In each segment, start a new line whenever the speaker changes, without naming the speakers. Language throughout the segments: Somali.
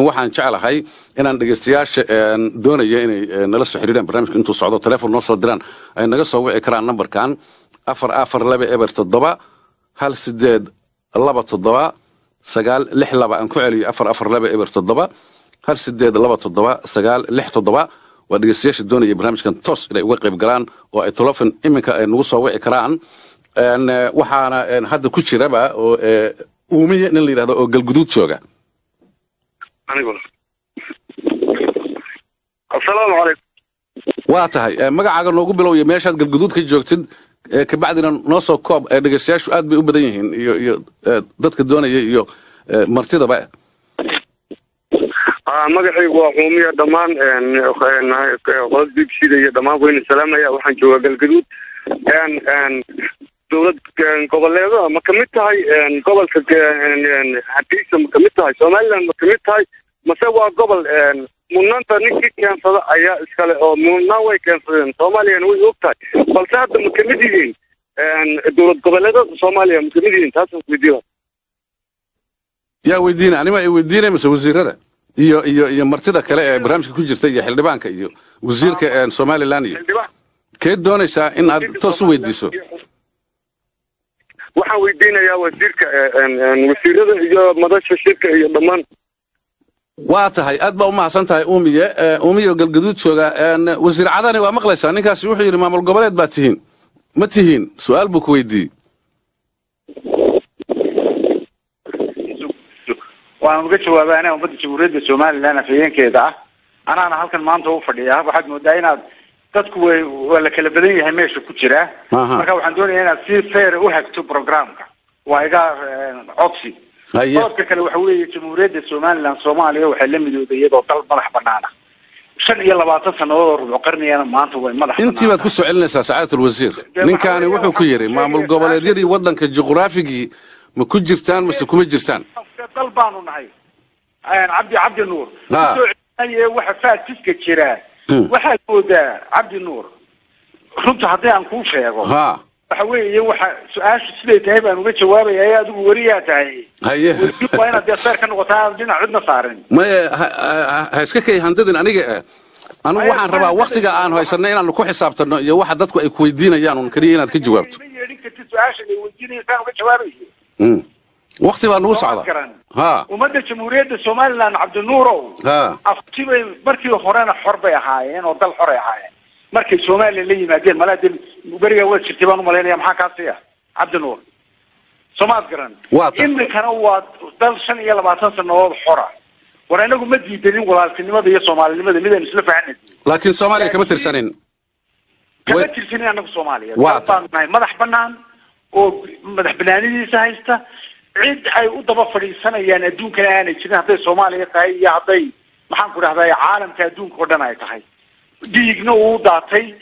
Waxaan jeclahay inaan dhegeystayaasha doonaya inay nala soo xiriiraan barnaamijka intuu socdo, telefoon noo soo diraan, ay naga soo wici karaan nambarkan 442 0 7 18 27 962. Aan ku celiyo: 442 0 7 18 27 967. Waa dhegeystayaasha doonaya barnaamijkan toos inay uga qayb galaan oo ay telefon iminka ay nagu soo wici karaan. Waxaana hadda ku jiraba oo Uumiye nin la yidhahdo oo Galguduud jooga.
Aniguna asalaamu calaykum.
Waa tahay, magacaaga noogu bilow iyo meeshaad Galguduud ka joogtid, kabacdina noo soo koob. Dhegeystayaashu aad bay u badan yihiin iyo dadka doonaya iyo martidaba.
Magacaygu waa Xuumiya. Dhammaan qolada BBC da iyo dhammaan wayna salaamaya. Waxaan joogaa Galgaduud. Dowlad goboleedada ma kamid tahay? Gobolka Hargeysa ma kamid tahay? Somaliland ma kamid tahay, mase waa gobol? Mudnaanta ninkii keensada ayaa iskale, oo mudnaan way keensadeen, Soomaaliyana way og tahay, balse hadda ma kamid yihiin dowlad goboleedada Soomaaliya? Ma kamid yihiin? Taasaan weydiiya.
Yaa weydiina? Anima ay weydiinay mise wasiirada iyo martida kale ee barnaamijka ku jirta iyo xildhibaanka iyo wasiirka Somaliland iyo kee doonaysaa in aad toos u weydiiso?
Waxaan weydiinayaa wasiirka, wasiirada iyo madasha shirka iyo dhammaan.
Waa tahay, aad baa umahadsan tahay Uumiye. Uumiye oo Galgaduud jooga. Wasiir Cadani, waa maqlaysaa, ninkaasi wuxuu yidhi maamul goboleed baa tihiin, ma tihiin? Su-aal buu ku weydiiyey.
Waan uga jawaabay anaa ummadda Jamhuuriyadda Somaliland afhayeenkeeda ah, anaana halkan maanta u fadhiya. Waxaad moodaa inaad dadku way waa la kala badan yahay meesha ku jira. Marka waxaan doonayaa inaad si fair u hagto programka, waa iga codsi. Qodobka kale waxa weeye, Jamhuuriyadda Somaliland Soomaaliya waxay la midooday iyadoo dal madax banaana 25 sannadood oo rubuc qarnigana maanta way madax.
Intii baad ku soo celinaysaa, sacaadatu alwasiir. Ninkaani wuxuu ku yidhi maamul goboleedyadii waddanka juqraafigii ma ku jirtaan mase kuma jirtaan?
Dal baanu nahay, Cabdi Nuur. Kusoo celinaye waxa faasiska jira. Waxaad moodaa, Cabdi Nuur, runta haddii aan kuu sheego, waxa weeye waxa su-aashu siday tahay baan uga jawaabaya ee adigu weriyaa tahay. Waa inaad dee fair ka noqotaa, aad dhinac cidna saarin.
Maye, ha iska kay handadin aniga. Anigu waxaan rabaa waktiga aan haysanay inaanu ku xisaabtano iyo waxa dadku ay ku weydiinayaan un keliya inaad ka jawaabto.
Ma yeedhin kartid su-aasha ay weydiinaysaan uga jawaabayo.
Wakti baa nagu socda ha.
Ummadda Jamhuuriyadda Somaliland, Cabdinuurow, afti bay markii horena xor bay ahaayeen oo dal xoray ahaayeen markay Soomaaliya la yimaadeen. Malaa de berigaa waad jirtay baan umalaynaya. Maxaa kaa siiya, Cabdinuur? Soomaad garan? Imikana waa dal 25 sannadood xora. War inagu ma diidanin walaaltinimada iyo soomaalinimada, midaynu isla fahanay.
Laakiin Soomaaliya kama tirsanin.
Kama tirsanin anagu Soomaaliya. Dal baanu nahay madax banaan oo madax banaanidiisa haysta, cid ay u daba fadhiisanayaan adduunkana aanay jirin, hadday Soomaaliya tahay iyo hadday, maxaan ku dhahday, caalamka adduunka oo dhan ay tahay. Dhiigna uu daatay,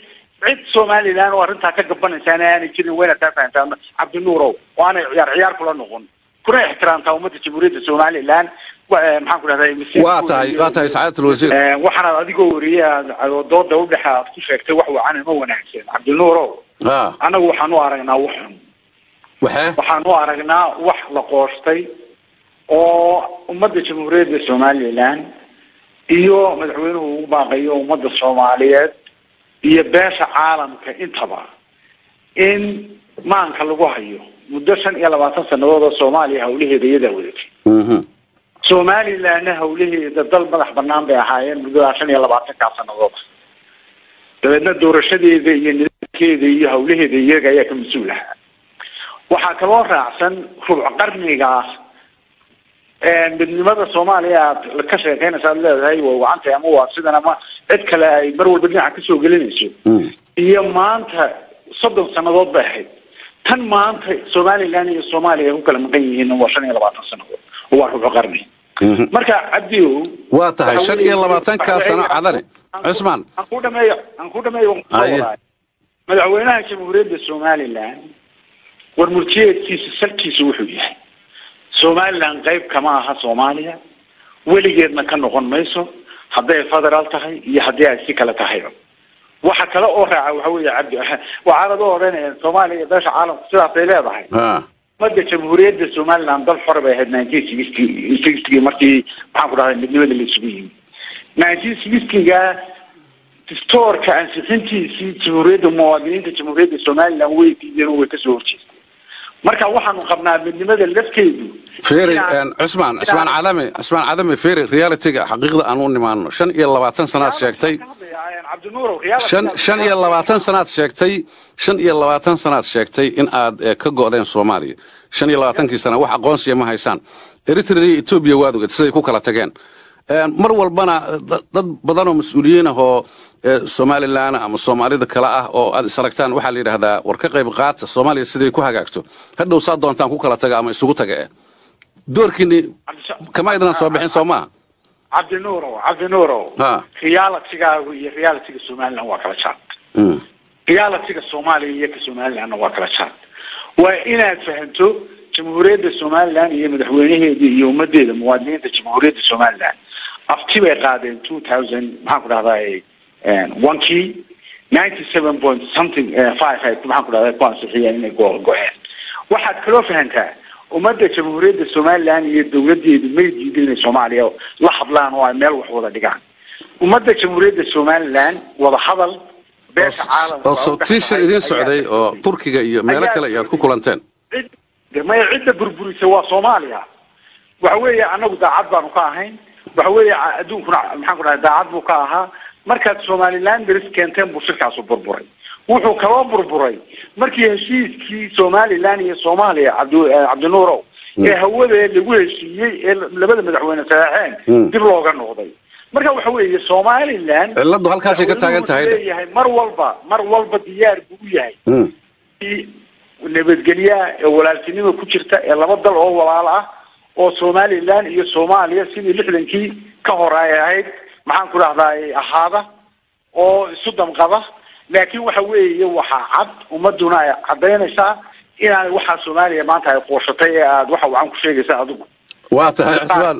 cid Somaliland oo arrintaa ka gabanaysaana aanay jirin. Wayna taa fahantaa, Cabdinuurow, oo aanay ciyaar ciyaar kula noqon, kuna ixtiraamtaa ummadda Jamhuuriyadda Somaliland, maxaan ku dhahday.
Waa tahay, sacaadatu alwasiir.
Waxaanaad adigoo wariye aad dooda udhexa aad ku sheegtay wax wacan ima wanaagsan, Cabdinuurow. Annagu waxaan u aragnaa wax xun.
Waxee?
Waxaan u aragnaa wax la qoostay oo ummadda Jamhuuriyadda Somaliland iyo madaxweynuhu ugu baaqayo ummadda Soomaaliyeed iyo beesha caalamka intaba in maanka lagu hayo muddo 25 sannadood oo Soomaaliya hawlaheeda iyadaa wadatay. Somalilandna hawlaheeda dal madax banaan bay ahaayeen muddadaa 25-kaa sannadood. Dabeedna doorashadeeda iyo nidaamkeeda iyo hawlaheeda iyaga ayaa ka mas-uul ahaa. Waxaa kaloo raacsan rubuc qarnigaas midnimada Soomaaliya aad ka sheekeynaysa, aad leedahay waa wacantay ama waa sidan ama cid kale ay mar walba dhinaca kasoo gelinayso. Iyo maanta 30 sannadood bay ahayd. Tan maanta Somaliland iyo Soomaaliya ay ku kala maqan yihiin waa 25 sannadood oo waa rubuc qarni. Marka Cabdiyow,
Waa tahay, 25-kaa sano, Cadane Cusmaan.
Aan ku dhameeyo. Madaxweynaha Jamhuuriyadda Somaliland war murtiyeedkiisa salkiisa wuxuu yahay Somaliland qayb kama aha Soomaaliya, weligeedna ka noqon mayso, hadday federaal tahay iyo haddii ay si kale tahayba. Waxa kale oo raaca waxa weeye, Cabdi, waxaanad u odhanaya Soomaaliya iyo beesha caalamku sidaasay leedahay. Ummadda Jamhuuriyadda Somaliland dal xor bay ahayd 1960 markii, maxaan ku dhahday, midnimada la isugu yimi. 1960-ga dastuurka ansixintiisii jamhuuriyadda, muwaadiniinta Jamhuuriyadda Somaliland way diideen oo way kasoo horjeesteen. Marka waxaanu qabnaa midnimada lafteedu
Feri, Cusmaan Cadami, Cusmaan Cadami, feri realityga, xaqiiqda aan u nimaano. 25 sanaad sheegtay.
Cabdinuurow.
25 sanaad sheegtay, 25 sanaad sheegtay in aad ka go'deen Soomaaliya. 25-kii sana wax aqoonsiya ma haysaan. Eritrea iyo Etoobiya waad ogeed siday ku kala tageen. Mar walbana dad badan oo mas-uuliyiin ah oo Somaliland ama Soomaalida kale ah oo aad is aragtaan waxaa la yidhaahdaa, war ka qayb qaata Soomaaliya siday ku hagaagto, hadhow saa doontaan ku kala taga ama isugu taga. Doorkiini kama idnan soo bixin, soo maaha?
Cabdinuurow, Cabdinuurow, realitygaagu iyo realityga Somaliland waa kala jaad. Realityga Soomaaliya iyo ka Somalilandna waa kala jaad. Waa inaad fahanto Jamhuuriyadda Somaliland iyo madaxweynaheeda iyo ummadeeda, muwaadiniinta Jamhuuriyadda Somaliland afti bay qaadeen 2000, maxaan ku dhahdaa, one-kii, 97 point something five ay, maxaan ku dhahdaa, ku ansixiyeen inay go-een. Waxaad kaloo fahantaa ummadda Jamhuuriyadda Somaliland iyo dowladeedu may diidin inay Soomaaliya la hadlaan oo ay meel wax wada dhigaan. Ummadda Jamhuuriyadda Somaliland wada hadal beesha caalamka
oo sawtiishir idiin socday oo Turkiga iyo meelo kale iyo aad ku kulanteen.
Maya, cidda burburisay waa Soomaaliya. Waxa weeye anagu daacad baanu ka ahayn. Waxa weeye adduunkuna, maxaan ku dhahay, daacad buu ka ahaa. Markaad Somaliland deris keenteen buu shirkaasu burburay. Wuxuu kaloo burburay markii heshiiskii Somaliland iyo Soomaaliya, Cabdinuurow, ee hawada lagu heshiiyey ee labada madaxweyne saxeexeen dib looga noqday. Marka waxa weeye Somaliland
Ciladu halkaasay ka taagan tahay.
Leeyahay mar walba, mar walba diyaar buu u yahay nabadgelyaha ee walaaltinima ku jirta ee laba dal oo walaal ah oo Somaliland iyo Soomaaliya sidii 60-kii ka hor ay ahayd, maxaan ku dhahdaa, ahaada oo isu damqada. Laakiin waxa weeye waxaa cad, ummaduna ay caddaynaysaa inaanay waxaa Soomaaliya maanta ay qooshatay ee aada waxa wacan ku sheegaysa adigu.
Waa tahay, Cusmaan.